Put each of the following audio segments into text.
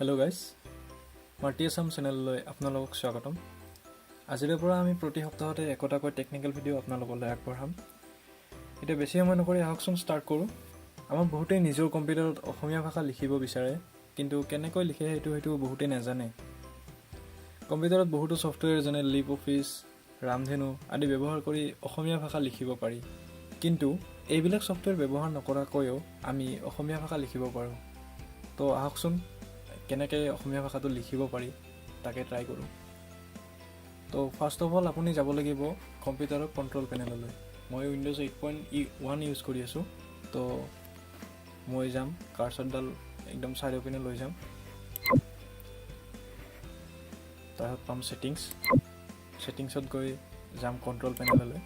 Hello' guys, multi Assam চেনেললৈ আপোনালোকক স্বাগতম। আজিৰে পৰা আমি প্ৰতি সপ্তাহতে একোটাকৈ টেকনিকেল ভিডিঅ' আপোনালোকলৈ আগবঢ়াম। এতিয়া বেছি সময় নকৰি আহকচোন ষ্টাৰ্ট কৰোঁ। আমাৰ বহুতেই নিজৰ কম্পিউটাৰত অসমীয়া ভাষা লিখিব বিচাৰে, কিন্তু কেনেকৈ লিখে সেইটো বহুতেই নাজানে। কম্পিউটাৰত বহুতো ছফ্টৱেৰ যেনে লিব অফিচ, ৰামধেনু আদি ব্যৱহাৰ কৰি অসমীয়া ভাষা লিখিব পাৰি, কিন্তু এইবিলাক ছফ্টৱেৰ ব্যৱহাৰ নকৰাকৈও আমি অসমীয়া ভাষা লিখিব পাৰোঁ। তো আহকচোন কেনেকৈ অসমীয়া ভাষাটো লিখিব পাৰি তাকে ট্ৰাই কৰোঁ। তো ফাৰ্ষ্ট অফ অল আপুনি যাব লাগিব কম্পিউটাৰৰ কণ্ট্ৰল পেনেললৈ। মই উইণ্ড'জ 8.1 ইউজ কৰি আছোঁ। তো মই যাম, কাৰ্চৰডাল একদম চাৰিওপিনে লৈ যাম, তাৰপিছত পাম ছেটিংছ। ছেটিংছত গৈ যাম কণ্ট্ৰল পেনেললৈ।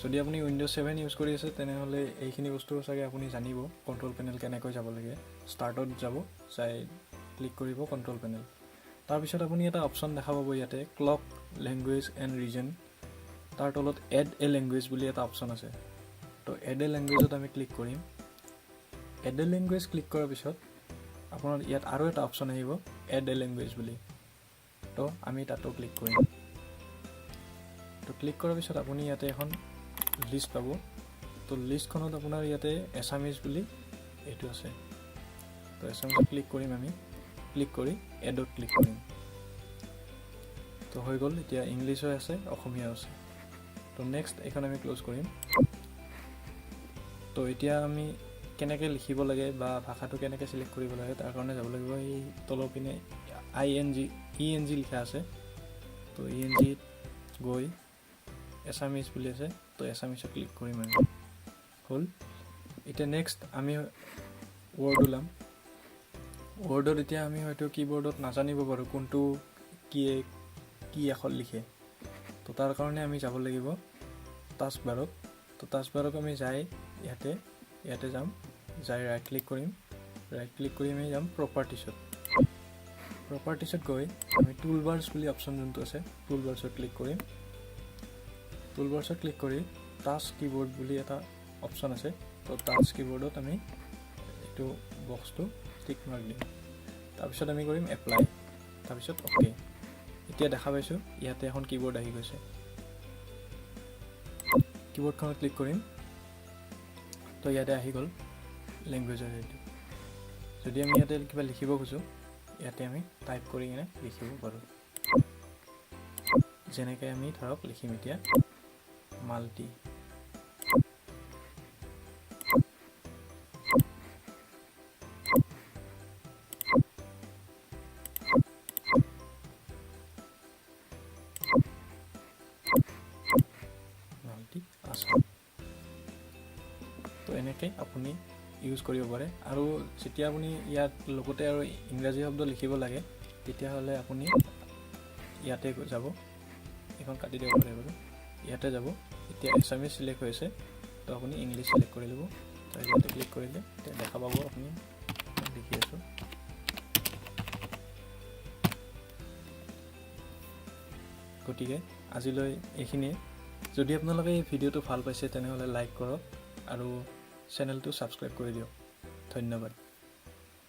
যদি আপুনি উইণ্ড'জ 7 ইউজ কৰি আছে, তেনেহ'লে এইখিনি বস্তু চাগে আপুনি জানিব, কণ্ট্ৰল পেনেল কেনেকৈ যাব লাগে। ষ্টাৰ্টত যাব, যাই ক্লিক কৰিব কণ্ট্ৰল পেনেল। তাৰপিছত আপুনি এটা অপশ্যন দেখা পাব ইয়াতে, ক্লক, লেংগুৱেজ এণ্ড ৰিজন। তাৰ তলত এড এ লেংগুৱেজ বুলি এটা অপশ্যন আছে। তো এড এ লেংগুৱেজত আমি ক্লিক কৰিম। এড এ লেংগুৱেজ ক্লিক কৰাৰ পিছত আপোনাৰ ইয়াত আৰু এটা অপশ্যন আহিব, এড এ লেংগুৱেজ বুলি। তো আমি তাতো ক্লিক কৰিম। তো ক্লিক কৰাৰ পিছত আপুনি ইয়াতে এখন লিষ্ট পাব। তো লিষ্টখনত আপোনাৰ ইয়াতে এছামিজ বুলি এইটো আছে। তো এছামিজত ক্লিক কৰিম আমি। ক্লিক কৰি এডত ক্লিক কৰিম। তো হৈ গ'ল, এতিয়া ইংলিছো আছে, অসমীয়াও আছে। তো নেক্সট এইখন আমি ক্ল'জ কৰিম। তো এতিয়া আমি কেনেকৈ লিখিব লাগে বা ভাষাটো কেনেকৈ চিলেক্ট কৰিব লাগে, তাৰ কাৰণে যাব লাগিব এই তলৰ পিনে I N G, E N G লিখা আছে। তো ই এন জিত গৈ এছামিজ বুলি আছে, তো এছামিজত ক্লিক কৰিম আমি। হ'ল। এতিয়া নেক্সট আমি ৱৰ্ড ওলাম। ৱৰ্ডত এতিয়া আমি হয়তো কীবৰ্ডত নাজানিব পাৰোঁ কোনটো কি কি আখৰ লিখে। তো তাৰ কাৰণে আমি যাব লাগিব টাস্ক বাৰত। তো টাস্ক বাৰত আমি যাই ইয়াতে যাম, যাই ৰাইট ক্লিক কৰিম। ৰাইট ক্লিক কৰি আমি যাম প্ৰপাৰ্টিছত। প্ৰপাৰ্টিছত গৈ আমি টুল বাৰ্ছ বুলি অপশ্যন যোনটো আছে, টুল বাৰ্ছত ক্লিক কৰিম। টুল বাৰ্ছত ক্লিক কৰি টাচ কীবৰ্ড বুলি এটা অপশ্যন আছে। তো টাচ কীবৰ্ডত আমি এইটো বক্সটো টিক মাৰ্ক দিম। তাৰপিছত আমি কৰিম এপ্লাই, তাৰপিছত অ'কে। এতিয়া দেখা পাইছোঁ ইয়াতে এখন কীবৰ্ড আহি গৈছে। কীবৰ্ডখনত ক্লিক কৰিম। তো ইয়াতে আহি গ'ল লেংগুৱেজৰ হেৰিটো। যদি আমি ইয়াতে কিবা লিখিব খোজোঁ, ইয়াতে আমি টাইপ কৰি কিনে লিখিব পাৰোঁ। যেনেকৈ আমি ধৰক লিখিম এতিয়া মাল্টি মাল্টি আছাম। তো এনেকৈ আপুনি ইউজ কৰিব পাৰে। আৰু যেতিয়া আপুনি ইয়াত লগতে আৰু ইংৰাজী শব্দ লিখিব লাগে, তেতিয়াহ'লে আপুনি ইয়াতে যাব। এইখন কাটি দিব পাৰে বাৰু। ইয়াতে যাব। এতিয়া এছামিজ চিলেক্ট হৈ আছে, তো আপুনি ইংলিছ চিলেক্ট কৰি ল'ব। তাৰপিছত ইয়াতে ক্লিক কৰিলে এতিয়া দেখা পাব আপুনি মই লিখি আছোঁ। গতিকে আজিলৈ এইখিনিয়ে। যদি আপোনালোকে এই ভিডিঅ'টো ভাল পাইছে, তেনেহ'লে লাইক কৰক আৰু চেনেলটো ছাবস্ক্ৰাইব কৰি দিয়ক। ধন্যবাদ।